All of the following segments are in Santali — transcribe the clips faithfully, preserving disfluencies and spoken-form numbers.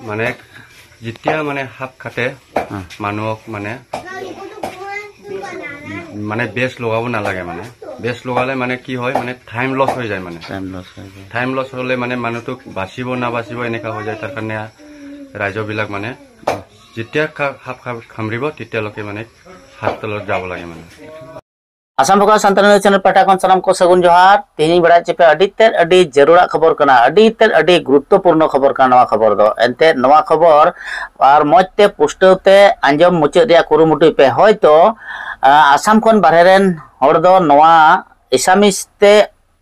মানে যেতিয়া মানে সাপ কাটে, হুম। মানুহক মানে মানে বেছ লগাব নালাগে। মানে বেছ লগালে মানে কি হয়, মানে টাইম লছ হৈ যায়। মানে টাইম লছ হৈ যায়। টাইম লছ হ'লে মানে মানুহটো বাচিব নাবাচিব এনেকা হৈ যায়। তাৰ কাৰণে ৰাইজবিলাক মানে যেতিয়া কা- সাপ সাপ কামুৰিব তেতিয়ালৈকে মানে হাস্পতালত যাব লাগে মানে। ᱟᱥᱟᱢ ᱵᱷᱚᱠᱟ ᱥᱟᱱᱛᱟᱲ ᱱᱤᱭᱩᱡᱽ ᱪᱮᱱᱮᱞ ᱯᱟᱦᱴᱟ ᱠᱷᱚᱱ ᱥᱟᱱᱟᱢ ᱠᱚ ᱥᱟᱹᱜᱩᱱ ᱡᱚᱦᱟᱨ᱾ ᱛᱮᱦᱮᱧ ᱵᱟᱲᱟᱭ ᱦᱚᱪᱚ ᱯᱮ ᱟᱹᱰᱤ ᱛᱮᱫ ᱟᱹᱰᱤ ᱡᱟᱹᱨᱩᱲᱟᱜ ᱠᱷᱚᱵᱚᱨ ᱠᱟᱱᱟ, ᱟᱹᱰᱤ ᱛᱮᱫ ᱟᱹᱰᱤ ᱜᱩᱨᱩᱛᱛᱚᱯᱩᱨᱱᱚ ᱠᱷᱚᱵᱚᱨ ᱠᱟᱱᱟ ᱱᱚᱣᱟ ᱠᱷᱚᱵᱚᱨ ᱫᱚ᱾ ᱮᱱᱛᱮᱫ ᱱᱚᱣᱟ ᱠᱷᱚᱵᱚᱨ ᱟᱨ ᱢᱚᱡᱽ ᱛᱮ ᱯᱩᱥᱴᱟᱹᱣ ᱛᱮ ᱟᱸᱡᱚᱢ ᱢᱩᱪᱟᱹᱫ ᱨᱮᱭᱟᱜ ᱠᱩᱨᱩᱢᱩᱴᱩᱭ ᱯᱮ᱾ ᱦᱚᱭᱛᱚ ᱟ, ᱟᱥᱟᱢ ᱠᱷᱚᱱ ᱵᱟᱨᱦᱮ ᱨᱮᱱ ᱦᱚᱲ ᱫᱚ ᱱᱚᱣᱟ ᱮᱥᱟᱢᱤᱥ ᱛᱮ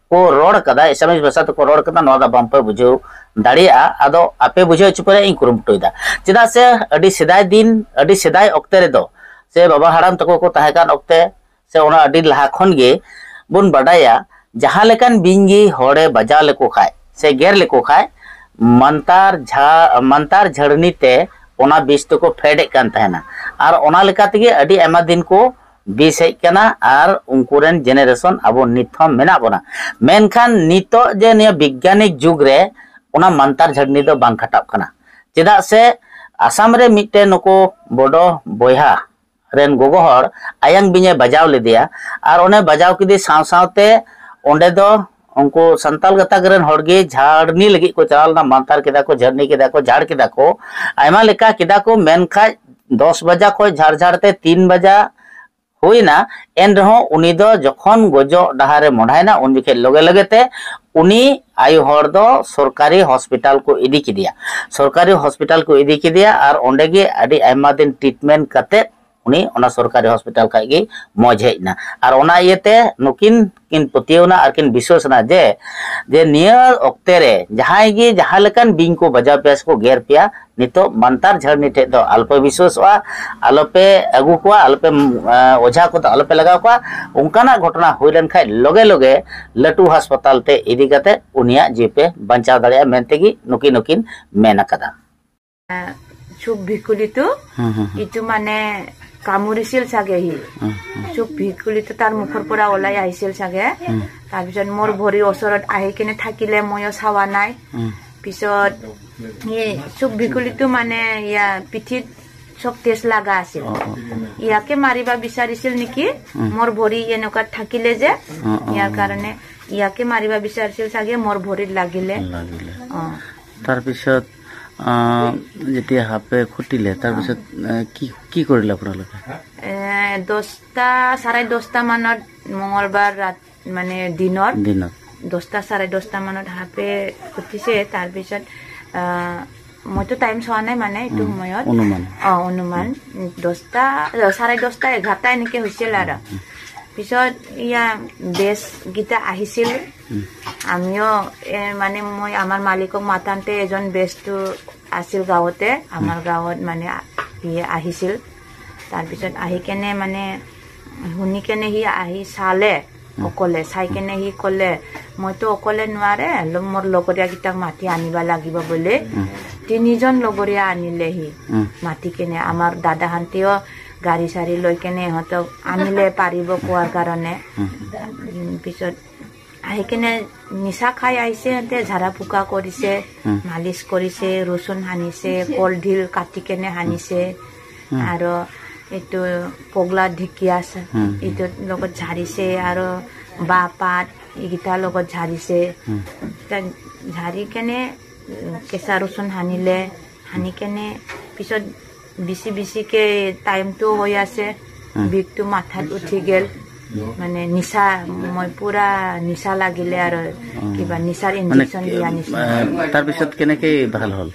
ᱠᱚ ᱨᱚᱲ ᱠᱟᱫᱟ, ᱮᱥᱟᱢᱤᱥ ᱵᱷᱟᱥᱟ ᱛᱮᱠᱚ ᱨᱚᱲ ᱠᱟᱫᱟ, ᱱᱚᱣᱟ ᱫᱚ ᱵᱟᱝᱯᱮ ᱵᱩᱡᱷᱟᱹᱣ ᱫᱟᱲᱮᱭᱟᱜᱼᱟ᱾ ᱟᱫᱚ ᱟᱯᱮ ᱵᱩᱡᱷᱟᱹᱣ ᱦᱚᱪᱚ ᱯᱮ ᱨᱮᱭᱟᱜ ᱤᱧ ᱠᱩᱨᱩᱢᱩᱴᱩᱭᱮᱫᱟ᱾ ᱪᱮᱫᱟᱜ ᱥᱮ ᱟᱹᱰᱤ ᱥᱮᱫᱟᱭ ᱫᱤᱱ, ᱟᱹᱰᱤ ᱥᱮᱫᱟᱭ ᱚᱠᱛᱮ ᱨᱮᱫᱚ ᱥᱮ ᱵᱟᱵᱟ ᱦᱟᱲᱟᱢ ᱛᱟᱠᱚ ᱠᱚ ᱛᱟᱦᱮᱸ ᱠᱟᱱ ᱚᱠᱛᱮ ᱥᱮ ᱚᱱᱟ ᱟᱹᱰᱤ ᱞᱟᱦᱟ ᱠᱷᱚᱱ ᱜᱮ ᱵᱚᱱ ᱵᱟᱰᱟᱭᱟ, ᱡᱟᱦᱟᱸ ᱞᱮᱠᱟᱱ ᱵᱤᱧ ᱜᱮ ᱦᱚᱲᱮ ᱵᱟᱡᱟᱣ ᱞᱮᱠᱚ ᱠᱷᱟᱡ ᱥᱮ ᱜᱮᱨ ᱞᱮᱠᱚ ᱠᱷᱟᱡ ᱢᱟᱱᱛᱟᱨ ᱡᱷᱟ ᱢᱟᱱᱛᱟᱨ ᱡᱷᱟᱹᱲᱱᱤ ᱛᱮ ᱚᱱᱟ ᱵᱤᱥ ᱫᱚᱠᱚ ᱯᱷᱮᱰᱮᱫ ᱠᱟᱱ ᱛᱟᱦᱮᱱᱟ᱾ ᱟᱨ ᱚᱱᱟ ᱞᱮᱠᱟ ᱛᱮᱜᱮ ᱟᱹᱰᱤ ᱟᱭᱢᱟ ᱫᱤᱱ ᱠᱚ ᱵᱤᱥ ᱦᱮᱡ ᱠᱟᱱᱟ ᱟᱨ ᱩᱱᱠᱩ ᱨᱮᱱ ᱡᱮᱱᱟᱨᱮᱥᱚᱱ ᱟᱵᱚ ᱱᱤᱛ ᱦᱚᱸ ᱢᱮᱱᱟᱜ ᱵᱚᱱᱟ᱾ ᱢᱮᱱᱠᱷᱟᱱ ᱱᱤᱛᱚᱜ ᱡᱮ ᱱᱤᱭᱟᱹ ᱵᱤᱜᱽᱜᱟᱱᱤᱠ ᱡᱩᱜᱽ ᱨᱮ ᱚᱱᱟ ᱢᱟᱱᱛᱟᱨ ᱡᱷᱟᱹᱲᱱᱤ ᱫᱚ ᱵᱟᱝ ᱠᱷᱟᱴᱟᱜ ᱠᱟᱱᱟ᱾ ᱪᱮᱫᱟᱜ ᱥᱮ ᱟᱥᱟᱢ ᱨᱮ ᱢᱤᱫᱴᱮᱱ ᱱᱩᱠᱩ ᱵᱚᱰᱚ ᱵᱚᱭᱦᱟ ᱨᱮᱱ ᱜᱚᱜᱚ ᱦᱚᱲ ᱟᱭᱟᱝ ᱵᱤᱧᱮ ᱵᱟᱡᱟᱣ ᱞᱮᱫᱮᱭᱟ᱾ ᱟᱨ ᱚᱱᱮ ᱵᱟᱡᱟᱣ ᱠᱮᱫᱮ ᱥᱟᱶ ᱥᱟᱶᱛᱮ ᱚᱸᱰᱮ ᱫᱚ ᱩᱱᱠᱩ ᱥᱟᱱᱛᱟᱞ ᱜᱟᱛᱟᱠ ᱨᱮᱱ ᱦᱚᱲ ᱜᱮ ᱡᱷᱟᱲᱱᱤ ᱞᱟᱹᱜᱤᱫ ᱠᱚ ᱪᱟᱞᱟᱣ ᱞᱮᱱᱟ, ᱢᱟᱱᱛᱟᱨ ᱠᱮᱫᱟ ᱠᱚ, ᱡᱷᱟᱹᱨᱱᱤ ᱠᱮᱫᱟ ᱠᱚ, ᱡᱷᱟᱲ ᱠᱮᱫᱟ ᱠᱚ, ᱟᱭᱢᱟ ᱞᱮᱠᱟ ᱠᱮᱫᱟ ᱠᱚ᱾ ᱢᱮᱱᱠᱷᱟᱡ ᱫᱚᱥ ᱵᱟᱡᱟ ᱠᱷᱚᱡ ᱡᱷᱟᱨ ᱡᱷᱟᱨ ᱛᱮ ᱛᱤᱱ ᱵᱟᱡᱟ ᱦᱩᱭᱱᱟ, ᱮᱱ ᱨᱮᱦᱚᱸ ᱩᱱᱤ ᱫᱚ ᱡᱚᱠᱷᱚᱱ ᱜᱚᱡᱚᱜ ᱰᱟᱦᱟᱨ ᱨᱮ ᱢᱚᱰᱟᱭᱮᱱᱟ, ᱩᱱ ᱡᱚᱠᱷᱮᱡ ᱞᱚᱜᱮ ᱞᱚᱜᱮ ᱛᱮ ᱩᱱᱤ ᱟᱭᱳ ᱦᱚᱲ ᱫᱚ ᱥᱚᱨᱠᱟᱨᱤ ᱦᱚᱥᱯᱤᱴᱟᱞ ᱠᱚ ᱤᱫᱤ ᱠᱮᱫᱮᱭᱟ᱾ ᱥᱚᱨᱠᱟᱨᱤ ᱦᱚᱥᱯᱤᱴᱟᱞ ᱠᱚ ᱤᱫᱤ ᱠᱮᱫᱮᱭᱟ ᱟᱨ ᱚᱸᱰᱮ ᱜᱮ ᱟᱹᱰᱤ ᱟᱭᱢᱟ ᱫᱤᱱ ᱴᱨᱤᱴᱢᱮᱱᱴ ᱠᱟᱛᱮ ᱩᱱᱤ ᱚᱱᱟ ᱥᱚᱨᱠᱟᱨᱤ ᱦᱚᱥᱯᱤᱴᱟᱞ ᱠᱷᱚᱡ ᱜᱮ ᱢᱚᱡᱽ ᱦᱮᱡ ᱮᱱᱟ᱾ ᱟᱨ ᱚᱱᱟ ᱤᱭᱟᱹᱛᱮ ᱱᱩᱠᱤᱱ ᱠᱤᱱ ᱯᱟᱹᱛᱭᱟᱹᱣ ᱮᱱᱟ ᱟᱨ ᱠᱤᱱ ᱵᱤᱥᱣᱟᱹᱥ ᱮᱱᱟ ᱡᱮ, ᱡᱮ ᱱᱤᱭᱟᱹ ᱚᱠᱛᱮ ᱨᱮ ᱡᱟᱦᱟᱸᱭ ᱜᱮ ᱡᱟᱦᱟᱸ ᱞᱮᱠᱟᱱ ᱵᱤᱧ ᱠᱚ ᱵᱟᱡᱟᱣ ᱯᱮᱭᱟ ᱥᱮ ᱠᱚ ᱜᱮᱨ ᱯᱮᱭᱟ, ᱱᱤᱛᱚᱜ ᱢᱟᱱᱛᱟᱨ ᱡᱷᱟᱹᱲᱱᱤ ᱴᱷᱮᱡ ᱫᱚ ᱟᱞᱚᱯᱮ ᱵᱤᱥᱣᱟᱹᱥᱚᱜᱼᱟ, ᱟᱞᱚᱯᱮ ᱟᱹᱜᱩ ᱠᱚᱣᱟ, ᱟᱞᱚᱯᱮ, ᱮᱸ, ᱚᱡᱷᱟ ᱠᱚᱫᱚ ᱟᱞᱚᱯᱮ ᱞᱟᱜᱟᱣ ᱠᱚᱣᱟ᱾ ᱚᱱᱠᱟᱱᱟᱜ ᱜᱷᱚᱴᱚᱱᱟ ᱦᱩᱭ ᱞᱮᱱᱠᱷᱟᱡ ᱞᱚᱜᱮ ᱞᱚᱜᱮ ᱞᱟᱹᱴᱩ ᱦᱟᱥᱯᱟᱛᱟᱞ ᱛᱮ ᱤᱫᱤ ᱠᱟᱛᱮ ᱩᱱᱤᱭᱟᱜ ᱡᱤᱣᱤ ᱯᱮ ᱵᱟᱧᱪᱟᱣ ᱫᱟᱲᱮᱭᱟᱜᱼᱟ ᱢᱮᱱᱛᱮ ᱜᱮ ᱱᱩᱠᱤᱱ ᱦᱚᱸᱠᱤᱱ ᱢᱮᱱ ᱟᱠᱟᱫᱟ᱾ চুপ ভিকুলিত হুম, হুম, হুম। ইটো মানে কামুৰিছিল চাগে সি। হুম, হুম, চুপ ভিকুলিত তাৰ মুখৰ পৰা ওলাই আহিছিল চাগে। হুম, তাৰপিছত মোৰ ভৰিৰ ওচৰত আহি কেনে থাকিলে, ময়ো চাৱা নাই। হুম। পিছত এই চুক ভেকুলীটো মানে ইয়া পিঠিত চব তেজ লাগা আছিল। ইয়াকে মাৰিব বিচাৰিছিল নেকি? মোৰ ভৰি এনেকুৱা থাকিলে যে, ইয়াৰ কাৰণে ইয়াকে মাৰিব বিচাৰিছিল চাগে, মোৰ ভৰিত লাগিলে। লাগিলে। অ। তাৰপিছত আহ, যেতিয়া সাপে খুটিলে, তাৰপিছত আহ, কি কি কৰিলে আপোনালোকে? এ, দহটা, চাৰে দহটা মানত, মঙলবাৰ ৰাত, মানে দিনত দিনত। দহটা, চাৰে দহটা মানত সাপে খুটিছে। তাৰপিছত আহ, মইতো টাইম চোৱা নাই মানে এইটো সময়ত। অনুমান। অ, অনুমান। দহটা, চাৰে দহটা, এঘাৰটা এনেকে হৈছিল আৰু। পিছত ইয়া বেজকেইটা আহিছিল। আমিও এ, মানে মই আমাৰ মালিকক মাতান্তে এজন বেজটো আছিল গাঁৱতে, আমাৰ গাঁৱত মানে আ- সি আহিছিল। তাৰপিছত আহি কেনে মানে শুনি কেনে সি আহি চালে অকলে, চাই কেনে সি ক'লে, "মইতো অকলে নোৱাৰে, ল- মোৰ লগৰীয়াকেইটাক মাতি আনিব লাগিব" বুলি। তিনিজন লগৰীয়া আনিলে সি। মাতি কেনে আমাৰ দাদাহান্তিও গাড়ী চাড়ী লৈ কেনে ইহঁতক আনিলে পাৰিব কোৱাৰ কাৰণে। উম, পিছত আহি কেনে নিচা খাই আহিছে, সিহঁতে ঝাৰা ফুকা কৰিছে, মালিচ কৰিছে, ৰচুন সানিছে, কলডিল কাটি কেনে সানিছে, আৰু এইটো পগলা ঢেকীয়া আছে, এইটোৰ লগত ঝাৰিছে, আৰু বাঁহ পাত এইকেইটাৰ লগত ঝাৰিছে। তা- ঝাৰি কেনে উম, কেঁচা ৰচুন সানিলে, সানি কেনে পিছত বেছি বেছিকে টাইমটো হৈ আছে, বিষটো মাথাত উঠি গেল, মানে নিচা, মই পুৰা নিচা লাগিলে আৰু কিবা নিচাৰ মানে ইনজেকশ্যন দিয়া নিচিনা। আহ, তাৰপিছত কেনেকে ভাল হ'ল?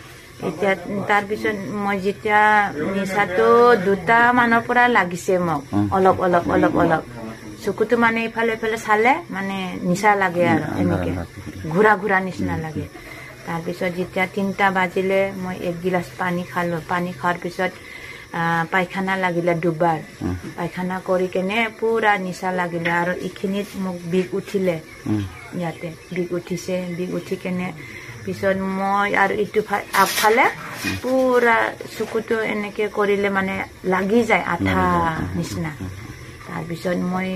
এতিয়া তাৰপিছত মই যেতিয়া নিচাটো দুটা মানৰ পৰা লাগিছে মোক, অলপ অলপ অলপ অলপ চকুটো মানে ইফালে ইফালে চালে মানে নিচা লাগে আৰু এনেকে ঘূৰা ঘূৰা নিচিনা লাগে। তাৰপিছত যেতিয়া তিনিটা বাজিলে মই এক গিলাচ পানী খালোঁ। পানী খোৱাৰ পিছত আহ, পায়খানা লাগিলে দুবাৰ। পায়খানা কৰি কেনে পুৰা নিচা লাগিলে আৰু এইখিনিত মোক বিষ উঠিলে। ইয়াতে বিষ উঠিছে, বিষ উঠি কেনে পিছত মই আৰু ইটো ফা- আগফালে পুৰা চকুটো এনেকে কৰিলে মানে লাগি যায় আঠা নিচিনা। তাৰপিছত মই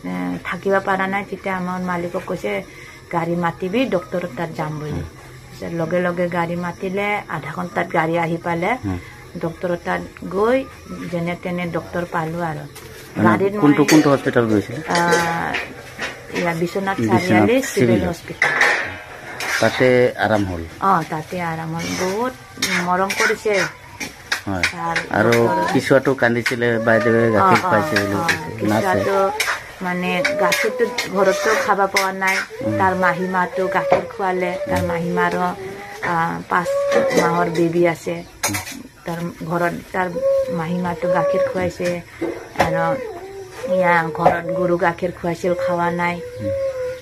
এ, থাকিব পৰা নাই। তেতিয়া আমাৰ মালিকক কৈছে, "গাড়ী মাতিবি, ডক্টৰৰ তাত যাম" বুলি। লগে লগে গাড়ী মাতিলে, আধা ঘণ্টাত গাড়ী আহি পালে। ডক্টৰৰ তাত গৈ যেনে তেনে ডক্টৰ পালোঁ আৰু। গাড়ীত কোনটো মই, কোনটো হস্পিটেল গৈছিলে? আহ, এয়া বিশ্বনাথ বিশ্বনাথ চাৰিআলি চিভিল চিভিলত। হস্পিটেল। তাতে আৰাম হ'ল? অ, তাতে আৰাম হ'ল। বহুত মৰম কৰিছে। হয়। ছাৰ, আৰু ডক্টৰ। কিছুৱাটো কান্দিছিলে, বাইদেৱে গাখীৰ অ, অ, খুৱাইছে বুলি অ, কৈছে। নাচে। কিছুৱাটো মানে গাখীৰটো ঘৰততো খাব পৰা নাই। তাৰ মাহীমাটো গাখীৰ খুৱালে। তাৰ মাহীমাৰো, আহ, পাঁচ মাহৰ বেবী আছে। তাৰ ঘৰত তাৰ মাহীমাটো গাখীৰ খুৱাইছে আৰু ইয়া ঘৰত গৰু গাখীৰ খুৱাইছিল, খোৱা নাই।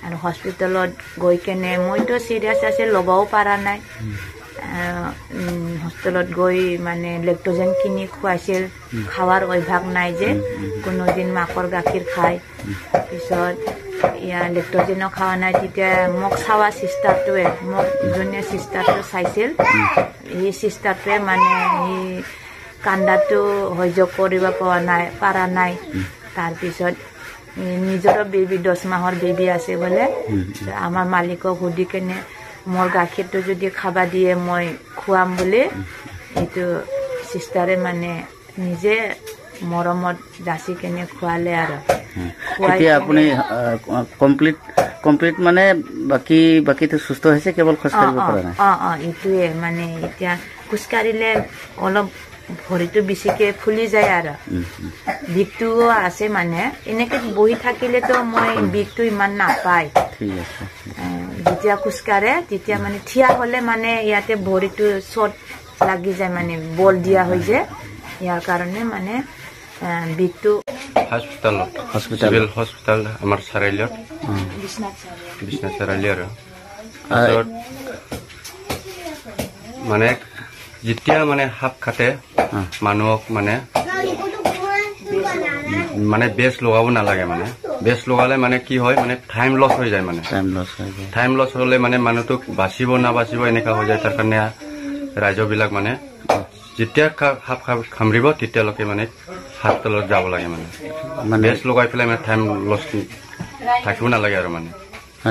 আৰু হস্পিটেলত গৈ কেনে মইতো চিৰিয়াছ আছে, ল'বও পৰা নাই। আৰু, উম, হস্পিটেলত গৈ মানে লেক্টজেন কিনি খুৱাইছিল। খোৱাৰ অভ্যাস নাই যে। কোনোদিন মাকৰ গাখীৰ খায়। পিছত ইয়া লেক্টজেনো খোৱা নাই। তেতিয়া মোক চাৱা চিষ্টাৰটোৱে, মোক যোনে চিষ্টাৰটো চাইছিল, এই চিষ্টাৰটোৱে মানে এই কান্দাটো সহ্য কৰিব পৰা নাই, পৰা নাই। তাৰপিছত এই নিজৰো বেবী, দহ মাহৰ বেবী আছে বোলে। আমাৰ মালিকক সুধি কেনে মোৰ গাখীৰটো যদি খাবা দিয়ে মই খুৱাম বুলি এইটো চিষ্টাৰে মানে নিজে মৰমত যাচি কেনে খুৱালে আৰু। খুৱাই এতিয়া কেনে আপুনি, আহ, কমপ্লিট, কমপ্লিট মানে বাকী, বাকীটো সুস্থ হৈছে, কেৱল খোজ অ, কাঢ়িব অ, পৰা নাই? অ, অ, এইটোৱে মানে এতিয়া খোজ কাঢ়িলে অলপ ভৰিটো বেছিকে ফুলি যায় আৰু। বিষটোও আছে মানে, এনেকে বহি থাকিলেতো মই বিষটো ইমান নাপায়। ঠিক আছে। এ, যেতিয়া খোজ কাঢ়ে, তেতিয়া মানে থিয়া হ'লে মানে ইয়াতে ভৰিটো চট লাগি যায়, মানে বল দিয়া হৈ যায়। ইয়াৰ কাৰণে মানে, এ, বিষটো হস্পিটেলত, হস্পিটেলত। চিভিল হস্পিটেল আমাৰ চাৰিআলিত, বিশ্বনাথ চাৰিআলি। বিশ্বনাথ চাৰিআলি আৰু। আ, পাছত মানে যেতিয়া মানে সাপ খাটে, অ। মানুহক মানে, মানে বেজ লগাব নালাগে মানে। বেজ লগালে মানে কি হয়, মানে টাইম লছ হৈ যায় মানে। টাইম লছ হৈ যায়। টাইম লছ হ'লে মানে মানুহটো বাচিব নাবাচিব এনেকা হৈ যায়। তাৰ কাৰণে ৰাইজবিলাক মানে যেতিয়া কা-, সাপ খাপ কামুৰিব তেতিয়ালৈকে মানে হস্পিটেলত যাব লাগে মানে। মানে বেজ লগাই পেলাই মানে টাইম লছ থাকিব নালাগে আৰু মানে।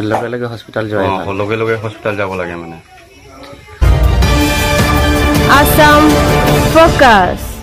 লগে লগে হস্পিটেল যোৱাই অ, ভাল। লগে লগে হস্পিটেল যাব লাগে মানে। Assam Focus.